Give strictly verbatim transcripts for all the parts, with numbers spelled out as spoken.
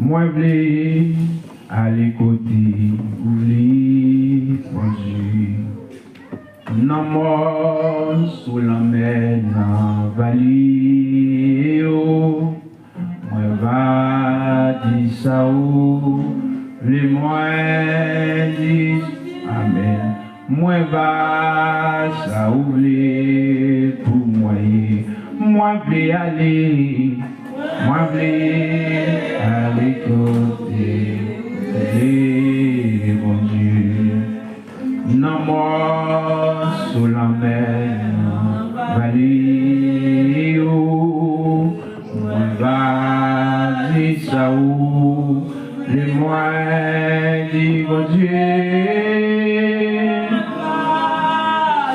Mwen vle ale kote ou vle, Bondye. Nan mò, sou lanmè, nan vale, o, mwen va di sa ou vle mwen di. Amèn. Mwen va sa ou vle pou mwen ye. Mwen vle ale, mwen vle ale kote ou vle, Bondye. Nan mò, sou lanmè, nan vale, o, mwen va di sa ou vle mwen di, Bondye.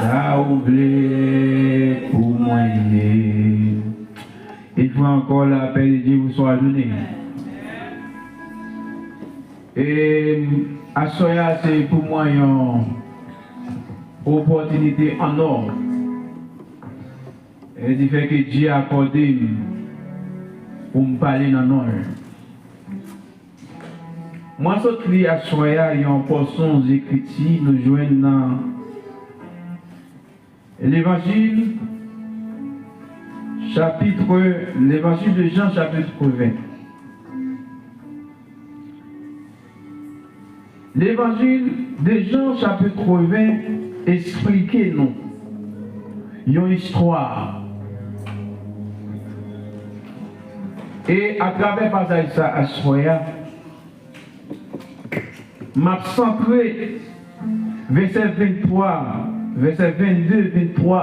Sa ou vle pou mwen ye. Une fois encore, la paix de Dieu vous soit donné. E aswè a, se pou mwen yon opòtinite an nò. E di fè ke Dye akòde m pou m pale nan non l. Mwen sot li aswè a yon pòsyon zekriti nou jwenn nan Levanjil, chapitre, Levanjil de Jan, chapitre ven. Levanjil de Jan, chapitre ven, eksplike nou yon istwa. E atravè pasaj sa aswè a, m ap santre vèsè venntwa, vèsè vennde, venntwa,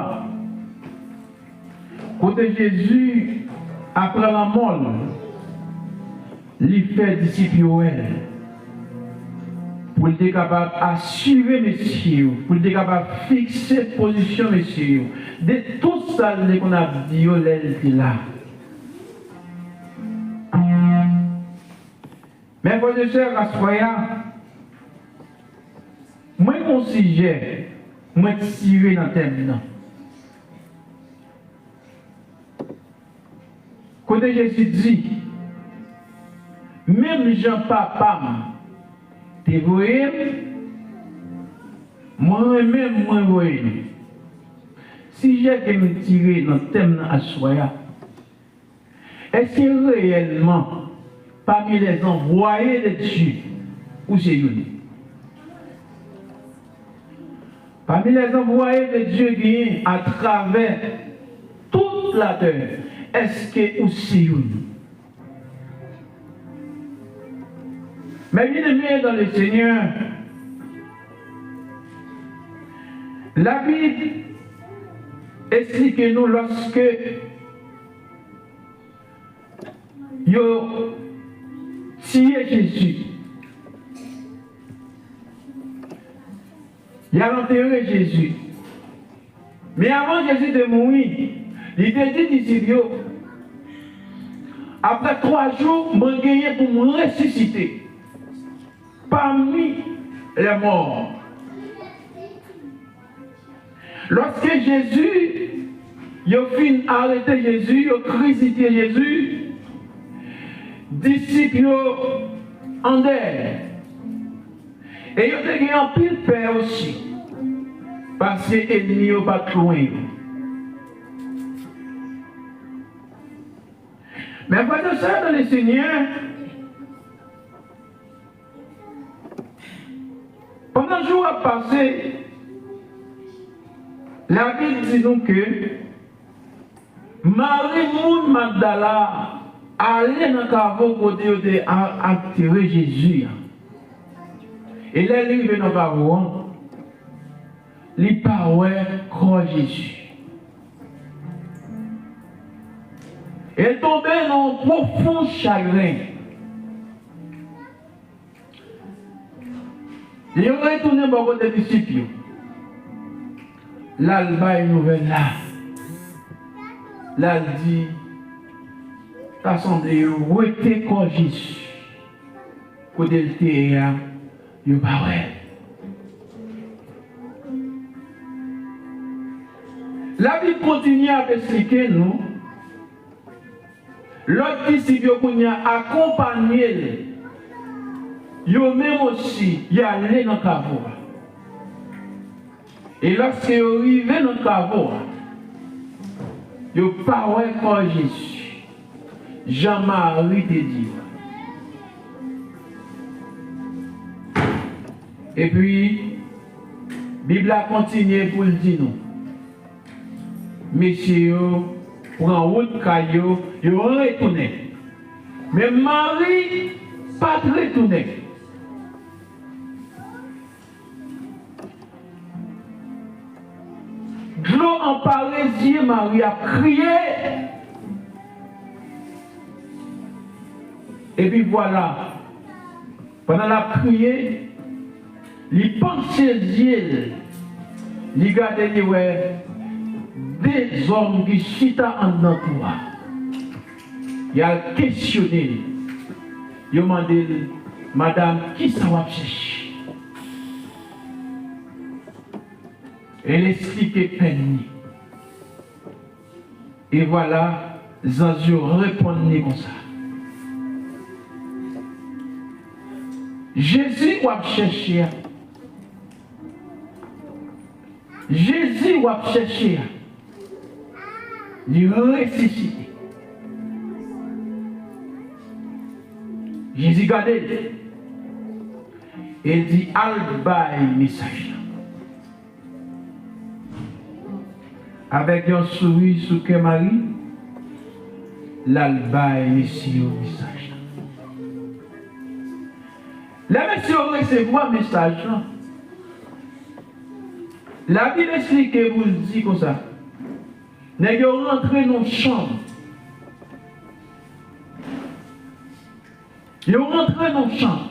kote Jezi, apre lanmò l, li fè disip yo wè l, pou l te kapab asire mesye yo, pou l te kapab fikse pozisyon mesye yo, de tout sa l te konn ap di yo lè l te la. Men frè e sè, aswè a, mwen gen yon sijè mwen tire nan tèm nan. Kote Jezi di, menm jan Papa m te voye m, mwen menm mwen voye nou. Sijè ke m tire nan tèm nan aswè a, èske reyèlman, pami lèzanvwaye de Dye, ou se youn? Pami lèzanvwaye de Dye genyen atravè tout latè, èske ou se youn? Mes bien-aimés dans le Seigneur, Labib eksplike nou lòske yo tiye Jezi. Y al antere Jezi. Men avan Jezi te mouri, li te di disip yo, apre twa jou, mwen genyen pou m resisite pami lèmò. Lòske Jezi, yo fin arete Jezi, yo krisifye Jezi, disip yo andè. E yo te gen anpil pè osi, paske ènmi yo pa t lwen yo. Men frè e sè nan le Senyè, pandan jou ap pase, Labib di nou ke Mari moun Magdala ale nan kavo kote yo te a-, antere Jezi a. E lè li rive nan kavo an, li pa wè kò Jezi. E l tonbe nan yon pwofon chagren. Li retounen bò kote disip yo. L al bay nouvèl la. L al di, ta sanble yo wete kò Jezi kote l te ye a, yo pa wè l. Labib kontinye ap eksplike nou Lòt disip yo kounye a akonpanye l, yo menm osi, y ale nan kavo a. E lòske yo rive nan kavo a, yo pa wè kò Jezi, jan Mari te di yo a. Epi, Bib la kontinye pou l di nou, mesye yo pran wout kay yo, yo retounen. Men Mari pa t retounen. Dlo anpare zye Mari, ap kriye. Epi vwala, pandan l ap kriye, li panse zye l, li gade, li wè de zòm ki chita anndan twou a. Y al kesyone l. Yo mande l, madanm, kisa w ap chèche? E l esplike pèn li. E vwala, zanj yo reponn li konsa, Jezi w ap chèche a, Jezi w ap chèche a, li resisite. Jezi gade l e l di, al bay mesaj la. Avèk yon souri sou kè Mari, l al bay mesye yo mesaj la. Lè mesye yo resevwa mesaj la, Labib esplike pou l di konsa, nèg yo rantre nan chanm. Yo rantre nan chanm.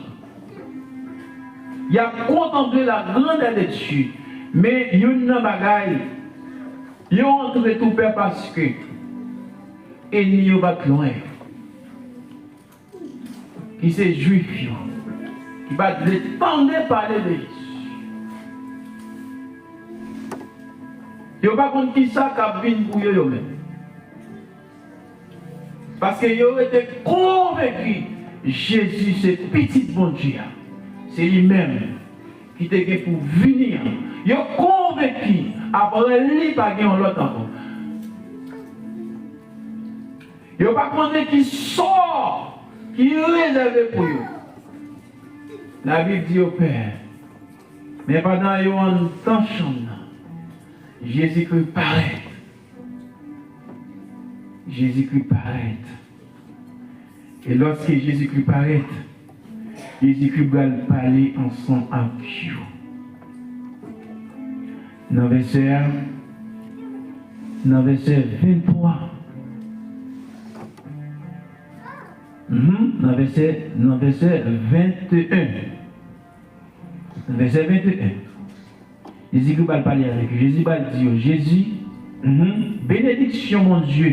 Y ap kontanple la grandeur de Dieu. Men youn nan bagay, yo rantre tou pè paske ènmi yo pa t lwen. Ki se Jwif yo, ki pa t vle tande pale de Jezi. Yo pa konn kisa k ap vin pou yo, yo menm. Paske yo rete konvenki Jezi se Pitit Bondye a. Se li menm ki te gen pou vini an. Yo konvenki apre li pa gen yon lòt ankò. Yo pa konnen ki sò ki rezève pou yo. Labib di yo pè. Men pandan yo anndan chanm nan, Jezikri parèt. Jezikri parèt. E lòske Jezikri parèt, Jezikri pral pale ansanm ak yo. Nan vèsè a, nan vèsè venntwa, mhm, nan vèsè, nan vèsè venteyen. Nan vèsè venteyen. Jezikri pral pale avèk yo. Jezi pral di yo, Jezi, mhm, benediksyon Bondye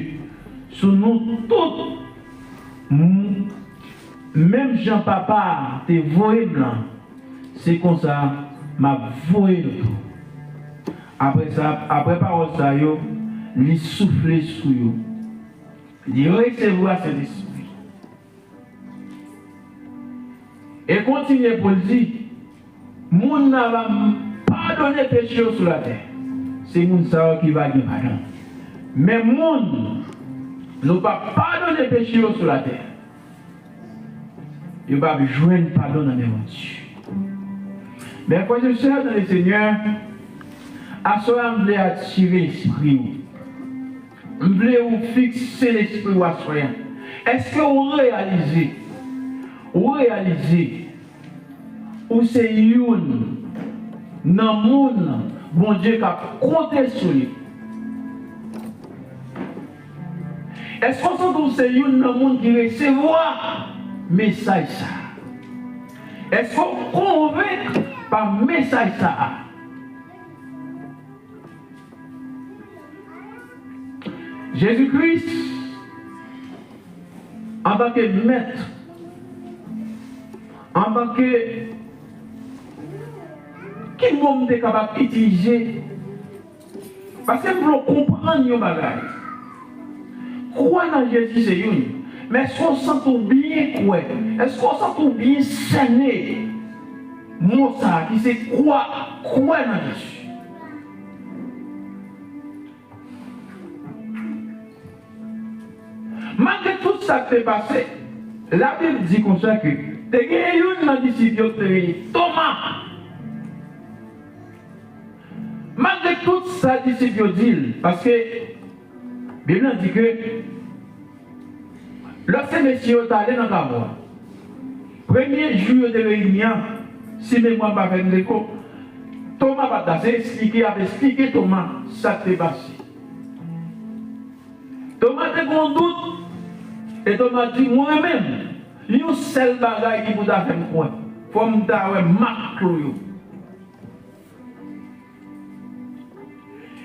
sou nou tout. M-, menm jan Papa a te voye m lan, se konsa m ap voye nou tou. Apre sa, apre pawòl sa yo, li soufle sou yo. Li resevwa Sentespri. E kontinye pou l di, moun n a va m-, padone peche yo sou latè, se moun sa yo ki va gen padon. Men moun nou pa padone peche yo sou latè, yo p ap jwenn padon nan men Bondye. Mes frères et sœurs dans le Seigneur, aswè a m vle atire lespri w. M vle ou fikse lespri w aswè a. Èske ou reyalize, ou reyalize, ou se youn nan moun Bondye k ap konte sou li? Èske w santi w se youn nan moun ki resevwa mesaj sa a? Èske w konvenk pa mesaj sa a? Jezi Kris, antanke mèt, antanke ki mo m te kapab itilize? Paske m vle w konprann yon bagay. Kwè nan Jezi se youn. Men èske w santi w byen kwè? Èske w santi w byen sène mo sa a ki se kwè, kwè nan Jezi? Malgre tout sa k te pase, Labib di konsa ke te gen youn nan disip yo ki te rele Toma. Malgre tout sa disip yo di l, paske Bib lan di ke lòske mesye yo t ale nan kavo a, premye jou yo te reyini an, si memwa m pa fè m defo, Toma pa t la, se esplike, y ap esplike Toma sa k te pase. Toma te gen yon dout, e Toma di, mwen menm, yon sèl bagay ki pou ta fè m kwè, fò m ta wè mak klou yo.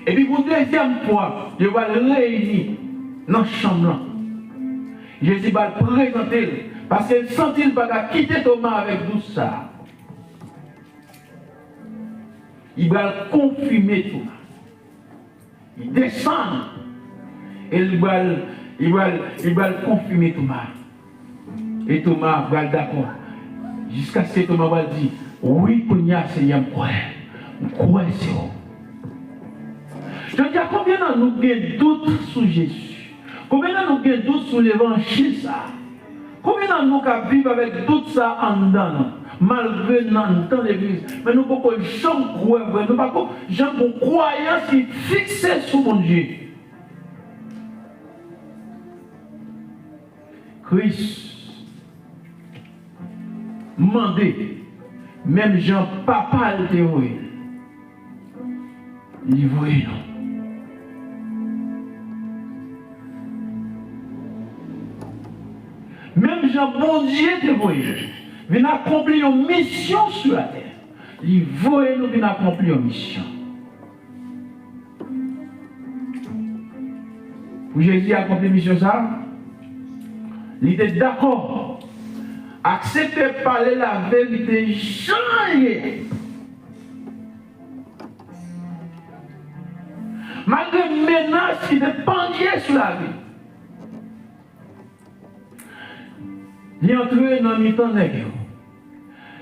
Epi pou dezyèm fwa, yo pral reyini nan chanm lan. Jezi pral prezante l, paske l santi l pa ka kite Toma avèk dout sa a. Li pral konfime Toma. Li desann. E li pral, li pral, li pral konfime Toma. E Toma pral dakò. Jiskaske Toma pral di, wi, kounye a, Senyè, m kwè. M kwè se ou. Jodi a, konbyen nan nou gen dout sou Jezi? Konbyen nan nou gen dout sou levanjil sa a? Konbyen nan nou k ap viv avèk dout sa a anndan nou? Malgre n anndan legliz, men nou poko janm kwè vre, nou pako janm gon kwayans ki fikse sou Bondye. Kris mande, menm jan Papa l te voye l, li voye nou. Menm jan Bondye te voye l vin akonpli yon misyon sou latè, li voye nou vin akonpli yon misyon. Pou Jezi akonpli misyon sa a, li te dakò aksepte pale laverite jan l ye. Malgre menas ki te pandye sou lavi l, li antre nan mitan nèg yo.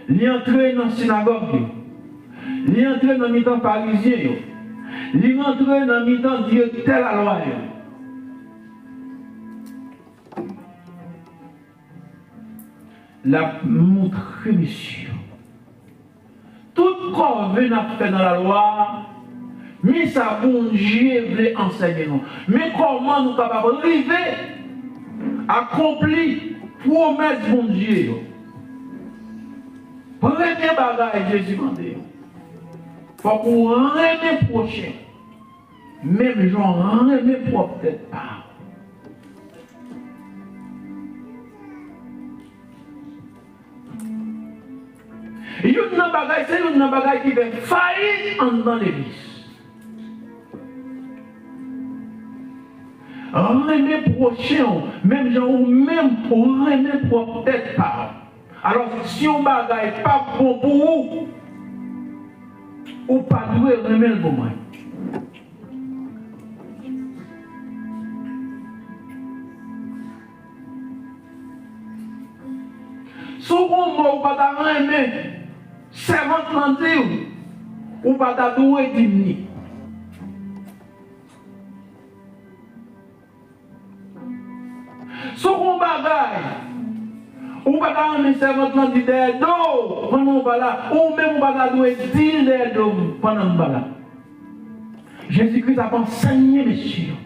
Li antre nan sinagòg yo. Li antre nan mitan Farizyen yo. Li rantre nan mitan direktè lalwa yo. L ap montre mesye yo tout kòve n ap fè nan lalwa a, men sa Bondye vle ansèye nou. Men kòman nou kapab rive akonpli pwomès Bondye yo. Premye bagay Jezi mande yo, fòk ou renmen pwochen menm jan w renmen pwòp tèt pa w. Youn nan bagay, se youn nan bagay ki fè fayit anndan legliz. Renmen pwochen w, menm jan ou menm ou renmen pwòp tèt pa w. Alò, si yon bagay pa bon pou ou, ou pa dwe renmen l pou mwen. Si w gon mò ou pa ta renmen sèvant lan di w, ou pa ta dwe di m li. Si w gon bagay ou pa ta renmen sèvant lan di dèyè do w pandan w pa la, ou menm ou pa ta dwe di l dèyè do m pandan m pa la. Jezi Kris ap ansèye mesye yo.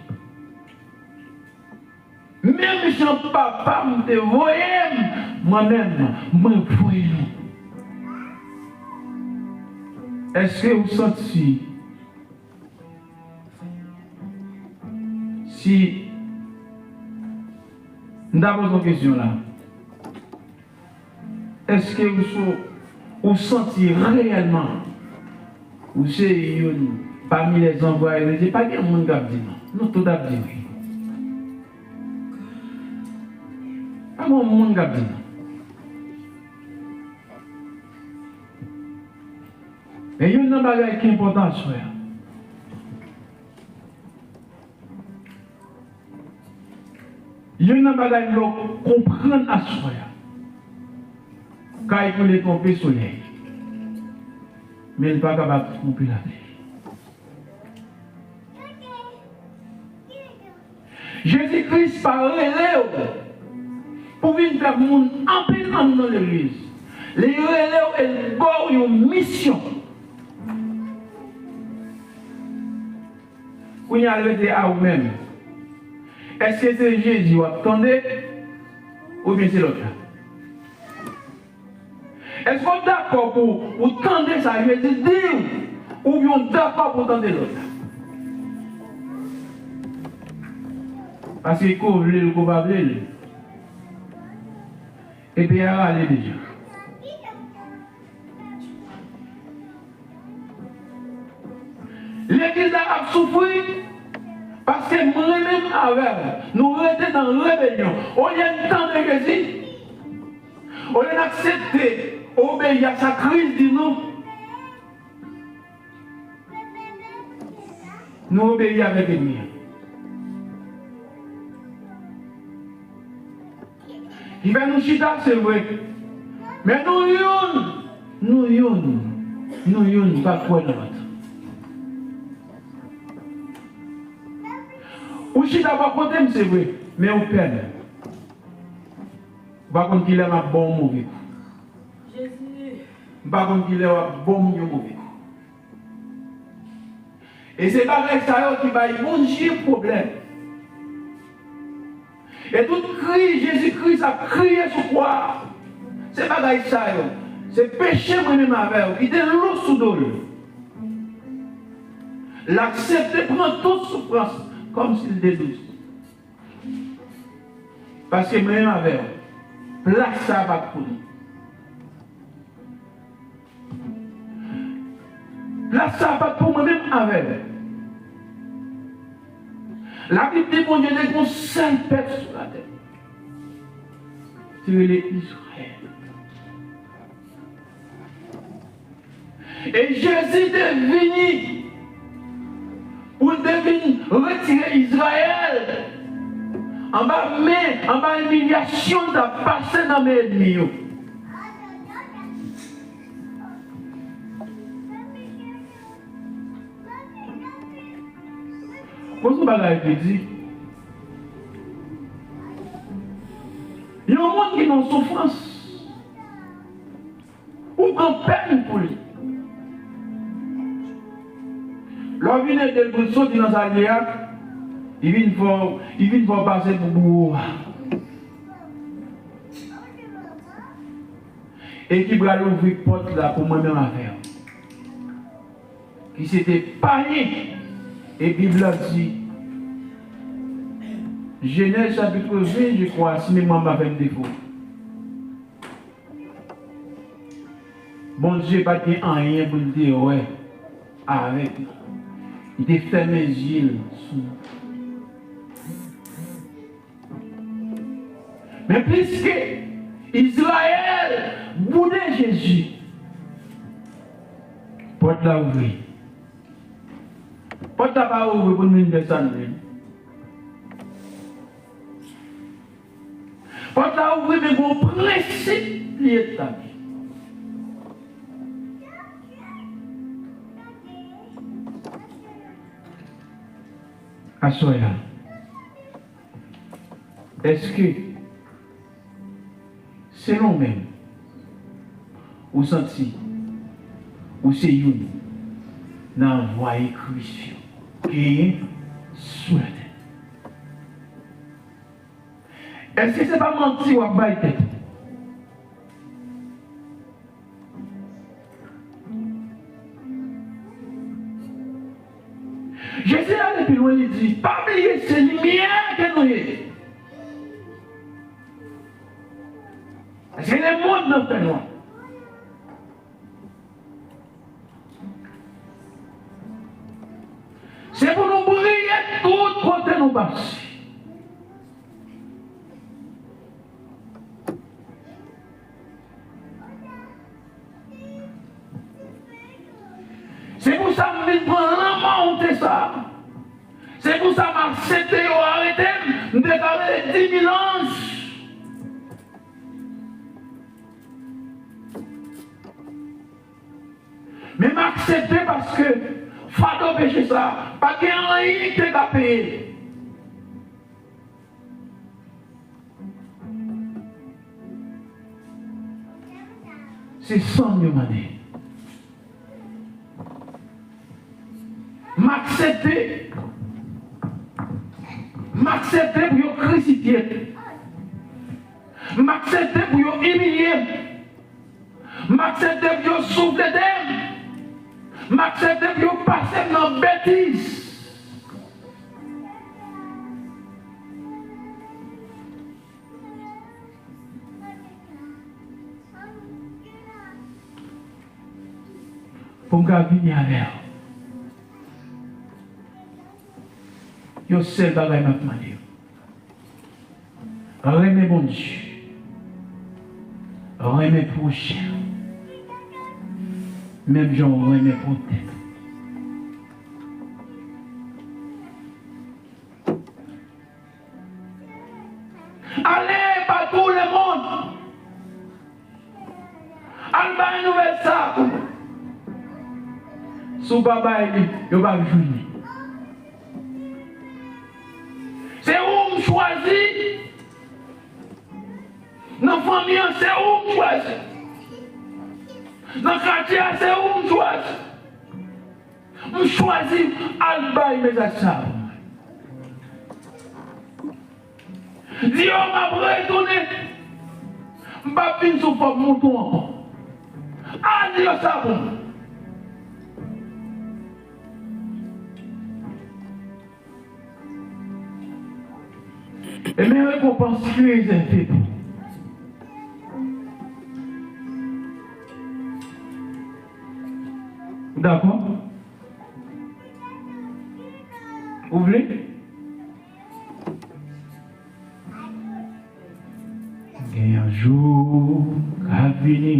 Menm jan Papa m te voye m, mwen menm, mwen voye nou. Èske w santi, si m ta poze w kesyon la, èske ou so, ou santi reyèlman ou se youn pami lèzanvwayi de Dye? Pa gen moun k ap di non. Nou tout ap di wi. Pa gen moun k ap di non. Men youn nan bagay ki enpòtan aswè a, Youn nan bagay m vle w konprann aswè a, kay koule twonpe solèy, men l pa kapab twonpe lapli. Jezi Kris pa rele w pou vin fè moun anpil anndan legliz. Li rele w e l ba w yon misyon. Kounye a l rete a ou menm. Èske se Jezi w ap tande oubyen se lòt la? Èske w dakò pou ou tande sa Jezi di w, oubyen w dakò pou w tande lòt la? Paske ko vle l, ko pa vle l, epe a rale deja. Legliz la ap soufri paske mwen menm avè w, nou rete nan rebelyon. Olye n tande Jezi, olye n aksepte obeyi a sa Kris di nou, nou obeyi avèk ènmi an. Ki fè nou chita, se vre. Men nou youn, nou youn, nou youn pa kwè nan lòt. Ou chita bò kote m, se vre, men ou pè m. Ou pa konn kilè m ap ba w move kou. M pa konn kilè w ap ba m yon move kou. E se bagay sa yo ki bay Bondye pwoblèm. E tout kri Jezi Kris ap kriye sou kwa a, se bagay sa yo. Se peche mwen menm avè w ki te lou sou do l. L aksepte pran tout soufrans kòmsi l te dous. Paske mwen menm avè w, plas sa a pa t pou nou. Plas sa a pa t pou mwen menm avè w. Labib di Bondye te gen yon sèl pèp sou latè. Li rele Izrayèl. E Jezi te vini pou l te vin retire Izrayèl anba men, anba imilyasyon l t ap pase nan men ènmi yo. Poze yon bagay ki di, yon moun ki nan soufrans, ou pran pèn pou li. Lè w vin ede l pou l soti nan sa l ye a, li vin fè w, li vin fè w pase pou bouwo a. E ki pral ouvri pòt la pou mwen menm avè w. Ki se te payen. E Bib la di, Jenèz chapit ven, je kwa, si memwa m pa fè m defo, Bondye pa t gen anyen pou l te wè avèk li. Li te fèmen zye l sou nou. Men pliske Izrayèl boude Jezi, pòt la ouvri. Pòt la pa ouvri pou n vin fè sa n vle. Pòt la ouvri, men gon prensip li etabli. Aswè a, èske, selon w menm, ou santi ou se youn nan anvwaye Kris yo genyen sou latè? Èske se pa manti w ap bay tèt ou? Jezi ale pi lwen, li di, pa bliye se limyè ke nou ye. Paske lemonn nan fènwa. Se pou nou briye tout kote nou pase. Se pou sa m vin pran lanmò onte sa a. Se pou sa m aksepte yo arete m, M te ka rele dis mil anj. Men m aksepte paske fado peche sa, pa gen anyen ki te ka peye. Se san m yo mande. M aksepte. M aksepte pou yo krisifye m. M aksepte pou yo imilye m. M aksepte pou yo souflete m. M aksepte pou yo pase m nan betiz. Pou m ka vini avè w. Yon sèl bagay m ap mande w. Renmen Bondye. Renmen pwochen. Menm jan w renmen pwòp tèt ou. Allez par tout le monde. Al bay nouvèl sa pou mwen. Si w pa bay li, yo p ap jwenn li. Se ou m chwazi. Nan fanmi an, se ou m chwazi. Nan katye a, se ou m chwazi. M chwazi al bay mesaj sa a pou mwen. Di yo m ap retounen. M p ap vin sou fòm mouton ankò. Al di yo sa pou mwen. E men rekonpans ki rezève pou ou. Ou dakò? Ou vle? Gen yon jou k ap vini,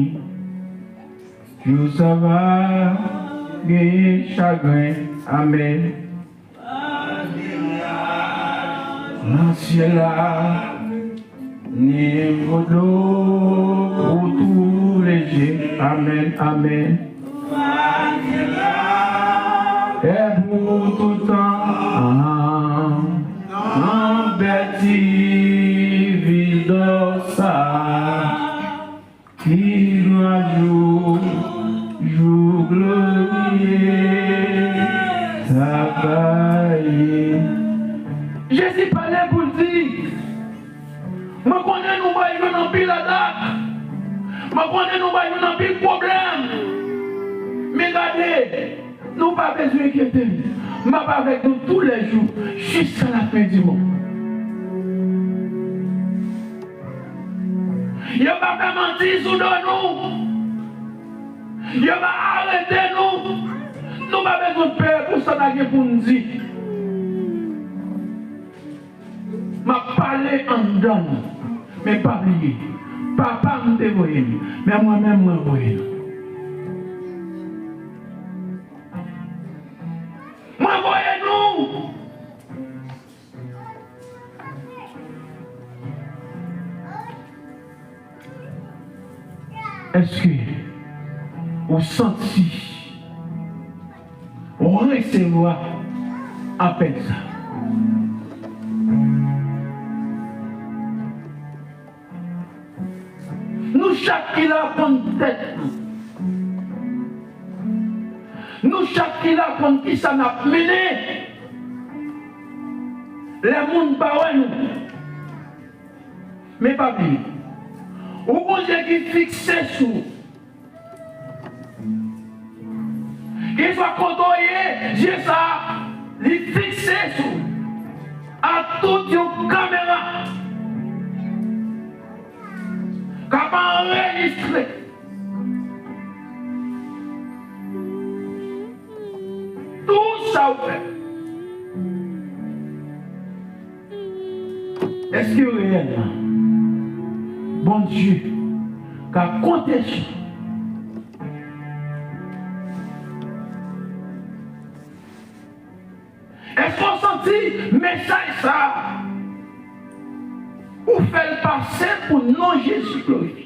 jou sa va genyen chagren. Amèn. Nan syèl la, ni gwo dlo pou tou le je. Amèn, amèn. E pou tout tan, nan bèl ti vil dò sa. Ki gran jou, jou glorye sa va ye. Jezi pale pou l di, mwen konnen nou bay jwenn anpil atak. Mwen konnen nou bay jwenn anpil pwoblèm. Men gade, nou pa bezwen enkyete n. M ap avèk nou tou lè jou, jiska lafen di mond. Yo va fè manti sou do nou. Yo va arete nou. Nou pa bezwen pè pou sa n a gen pou n di. M ap pale anndan nou. Men pa bliye, Papa m te voye m, men mwen menm mwen voye nou. Mwen voye nou. Èske ou santi, ou resevwa apèl sa? Nou chak ki la konn tèt nou. Nou chak ki la konn kisa n ap mennen. Lè moun pa wè nou. Men pa bliye, ou gon je ki fikse sou ou. Keswa kote w ye, je sa a, li fikse sou ou. Ak tout yon kamera k ap anrejistre tou sa w fè. Èske reyèlman Bondye ka konte sou ou? Èske w santi mesaj sa a Ou fè l pase pou non Jezi glorifye.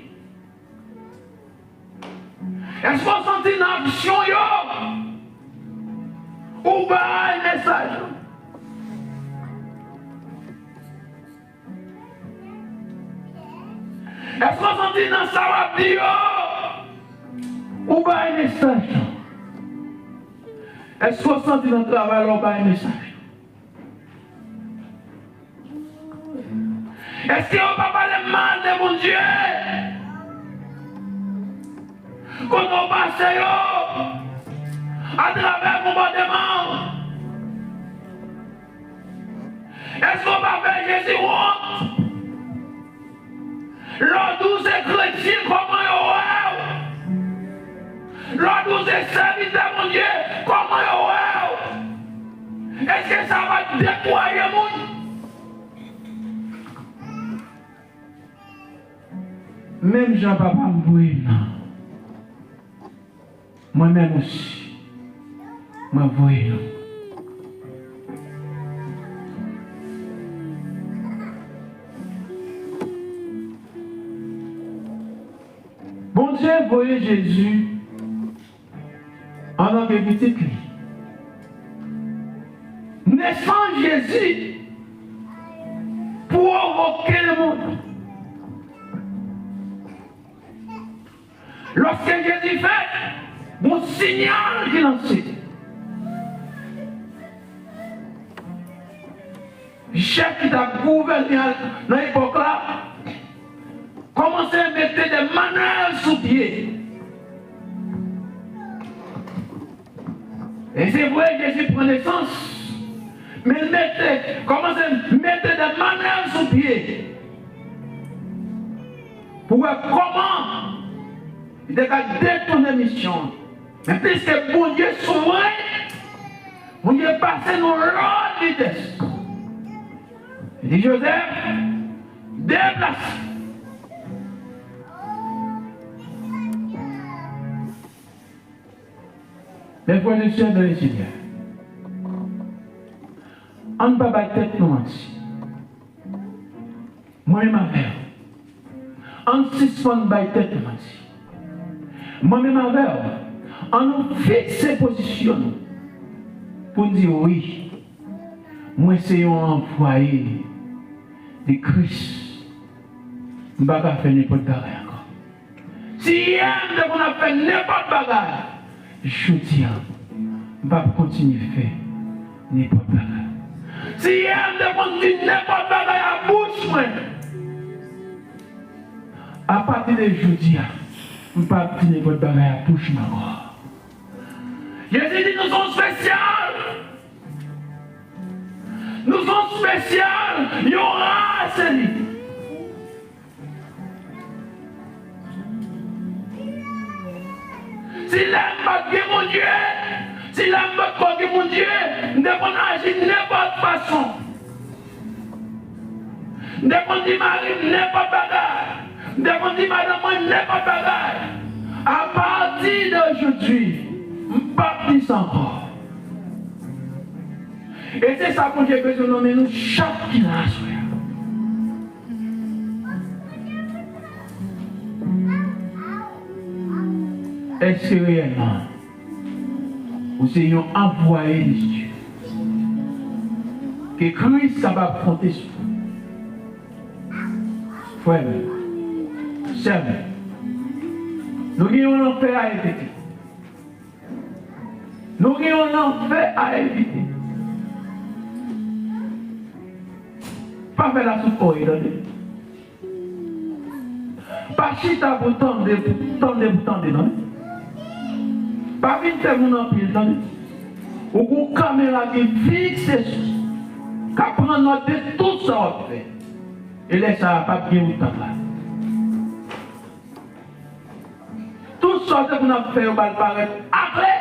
Èske w santi nan aksyon yo ou bay mesaj lan? Èske w santi nan sa w ap di yo ou bay mesaj lan? Èske w santi nan travay la ou bay mesaj lan? Èske yo pa pale mal de Bondye? Kote w pase yo, atravè bonbòdeman, èske w pa fè Jezi wont? Lè w di w se kretyen, kòman yo wè w? Lè w di w se sèvitè Bondye, kòman yo wè w? Èske sa pa dekouraje moun? Menm jan Papa m voye m nan, mwen menm osi, mwen voye nou. Bondye voye Jezi antanke pitit li. Nesans Jezi pwovoke lemonn. Lòske Jezi fèt, gon siyal ki lanse. Chèf ki t ap gouvène nan epòk la kòmanse mete de manèv sou pye. E se vre, Jezi pran nesans, men l mete, kòmanse mete de manèv sou pye pou wè kòman li te ka detounen misyon an. Men piske Bondye souvren, Bondye pase nou lòt vitès. Li di Jozèf, deplase. Mes frères et sœurs dans le Seigneur, ann pa bay tèt nou manti. Mwen menm avè w, ann sispann bay tèt nou manti. Mwen menm avè w, ann nou fikse pozisyon nou pou n di, wi, mwen se yon anvwaye de Kris. M pa ka fè nenpòt bagay ankò. Si yè m te konn ap fè nenpòt bagay, jodi a, m p ap kontinye fè nenpòt bagay. Si yè m te konn di nenpòt bagay a bouch mwen, apati de jodi a, m p ap di nenpòt bagay a bouch mwen ankò. Jezi di nou se yon espesyal. Nou se yon espesyal, yon ras elit. Si lè m pa t gen Bondye, si lè m pa t ko gen Bondye, m te konn aji nenpòt fason. M te konn di mari m nenpòt bagay. M te konn di madanm mwen nenpòt bagay. Apati de jodi, m p ap di sa ankò. E se sa Bondye bezwen nan men nou chak ki la aswè a. Èske reyèlman ou se yon anvwaye de Dye? Ke Kris kapab konte sou ou. Frè m, sè m, nou gen yon lanfè a evite. Nou gen yon lanfè a evite. Pa fè la sou kò w, tande. Pa chita pou tande, pou tande, pou tande, tande. Pa vin fè moun anpil, tande. Ou gon kamera ki fikse sou, k ap pran nòt de tout sa w ap fè. E lè sa a, p ap gen ou t ap la. Tout sa w te konn ap fè yo ba l parèt aklè.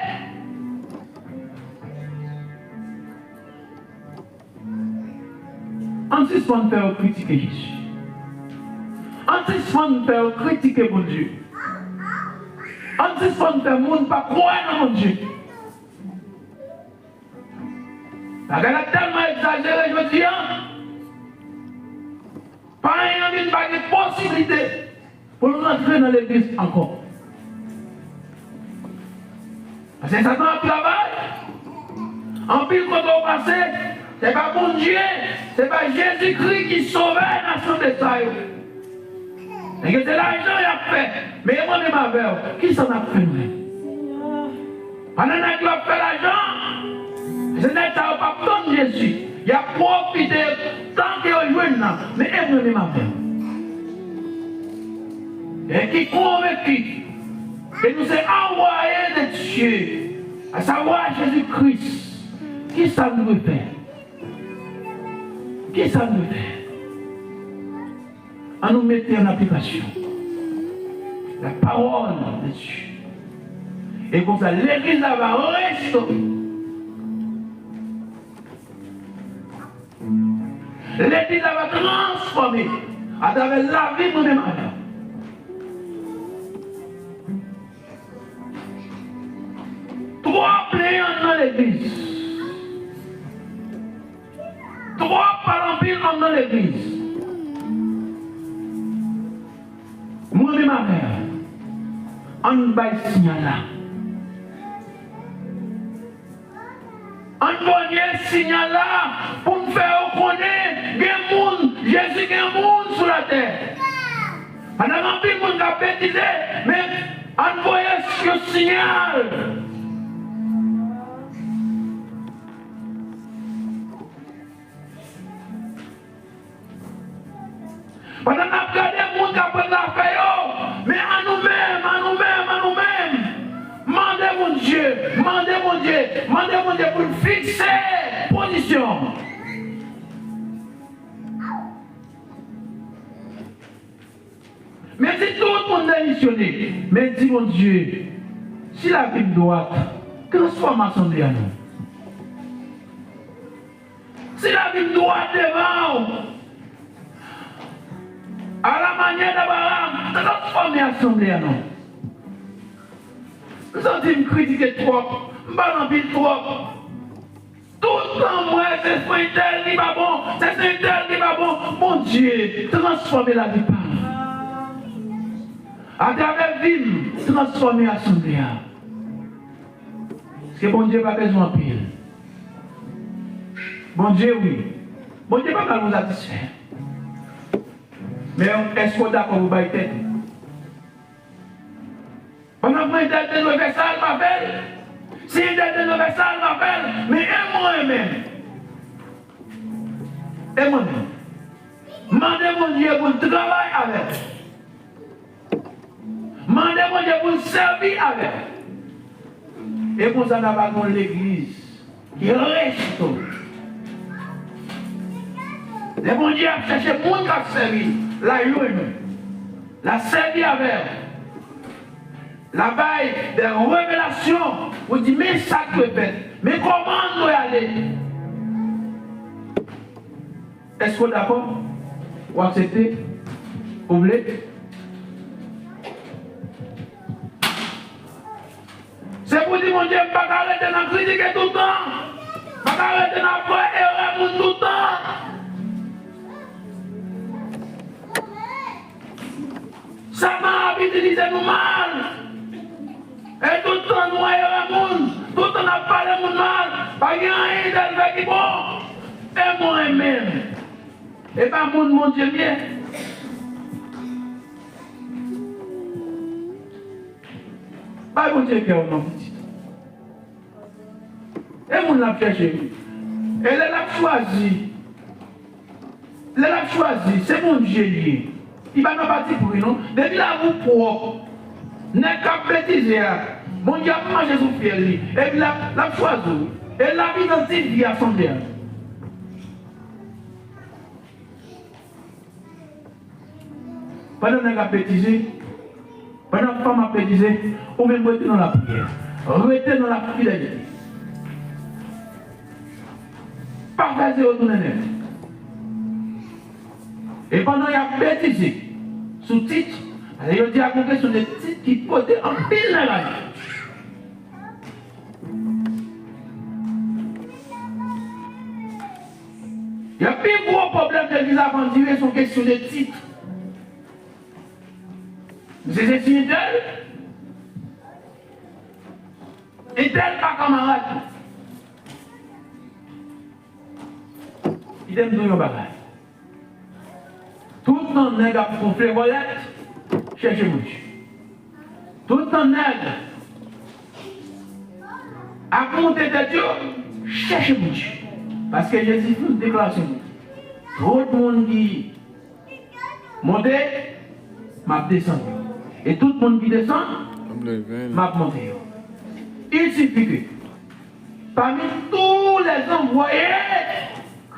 Ann sispann fè yo kritike Jezi. Ann sispann fè yo kritike Bondye. Ann sispann fè moun pa kwè nan Bondye. Bagay la tèlman egzajere jodi a. Payen an vin pa gen posiblite pou l rantre nan legliz ankò. Paske Satan ap travay. Anpil kote w pase, se pa Bondye, se pa Jezikri ki sove nan sanble sa yo. Nèg yo se lajan y ap fè. Men mwen menm avè w, kisa n ap fè nou menm? Pandan nèg yo ap fè lajan, se nèg sa yo p ap tann Jezi. Y ap pwofite tan ke yo jwenn nan. Men e mwen menm avè w, e ki konvenki ke nou se anvwaye de Dye, a savwa Jezi Kris, kisa nou dwe fè? Kisa nou dwe fè? Ann nou mete an aplikasyon la parole de Dieu. E konsa, legliz la va restore. Legliz la va transfòme atravè lavi mwen menm avè w. Twòp plenyen nan legliz. Twòp pale anpil anndan legliz. Mwen menm avè w, ann bay siyal la. Ann voye siyal la pou n fè yo konnen gen moun, Jezi gen moun sou latè. Pandan gen anpil moun k ap betize, men ann voye yon siyal. Pandan n ap gade moun k ap pran zafè yo, men an nou menm, an nou menm, an nou menm, mande Bondye, mande Bondye, mande Bondye pou l fikse pozisyon. Men si tout moun demisyone, men di Bondye, si lavi m dwat, transfòme asanble a non. Si lavi m dwat devan w, a la manyè d'Abraham, transfòme asanble a non. M santi m kritike twòp, m pale anpil twòp. Tout tan m wè se frè entèl ki pa bon, se sè entèl ki pa bon. Bondye, transfòme lavi pa m. Atravè vi m, transfòme asanble a. Paske Bondye pa bezwen anpil. Bondye, wi. Bondye pa mal pou satisfè. Men èske w dakò pou bay tèt ou? Pandan frè entèl te dwe fè sa, l pa fè l. Sè entèl te dwe fè sa, l pa fè l. Men e mwen menm. E mwen menm. Mande Bondye pou l travay avè m. Mande Bondye pou l sèvi avè m. E konsa n ap gen yon legliz ki restore. Lè Bondye ap chèche moun k ap sèvi l, l a jwenn ou. L a sèvi avè w. L a bay de revelasyon pou di, men sa k dwe fèt, men kòman n dwe ale. Èske w dakò? Ou aksepte? Ou vle? Se pou di Bondye, m pa ka rete nan kritike tout tan. M pa ka rete nan ap wè erè moun tout tan. Satan ap itilize nou mal. E tout tan nou wè erè moun, tout tan n ap pale moun mal, pa gen anyen entèl fè ki bon. E mwen menm, e pa moun Bondye m ye? Bay Bondye kè w non, pitit. E moun l ap chèche wi. E lè l ap chwazi, lè l ap chwazi, se Bondye l ye. Li pa nan patipri non. Depi lavi w pwòp, nèg k ap betize a, Bondye ap mache sou fyèl li. Epi l ap, l ap chwazi w. E l ap idantifye asanble a. Pandan nèg ap betize, pandan fanm ap betize, ou menm rete nan lapriyè. Rete nan lafidelite. Pa fè zye yo tounen nèg. E pandan y ap betize sou tit, yo di a gon kesyon de tit ki pote anpil nèg ale. Yon pi gwo pwoblèm legliz la vandire se yon kesyon de tit. Misye se si entèl. Entèl pa kanmarad. Kite m di w yon bagay. Tout tan nèg ap gonfle vòlèt, chèche Bondye. Tout tan nèg ap monte tèt yo, chèche Bondye. Paske Jezi fin deklarasyon li. Tout moun ki monte, m ap desann yo. E tout moun ki desann, m ap monte yo. Il sifi ke, pami tou lè zanvwaye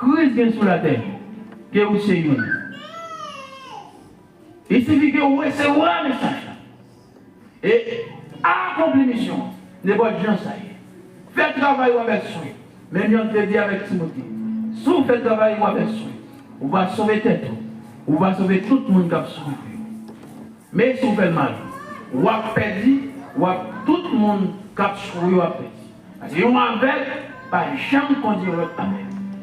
Kris gen sou latè, ke ou se youn. Il sifi ke ou resevwa mesaj la. E akonpli misyon, nenpòt jan sa ye. Fè travay ou avèk swen. Menm jan l te di avèk Timote. Si w fè travay ou avèk swen, ou va sove tèt ou. Ou va sove tout moun k ap soufri pou yo. Men si w fè l mal, w ap pèdi, w ap, tout moun k ap soufri yo ap pèdi. Paske yon avèg pa janm kondi yon lòt avèg.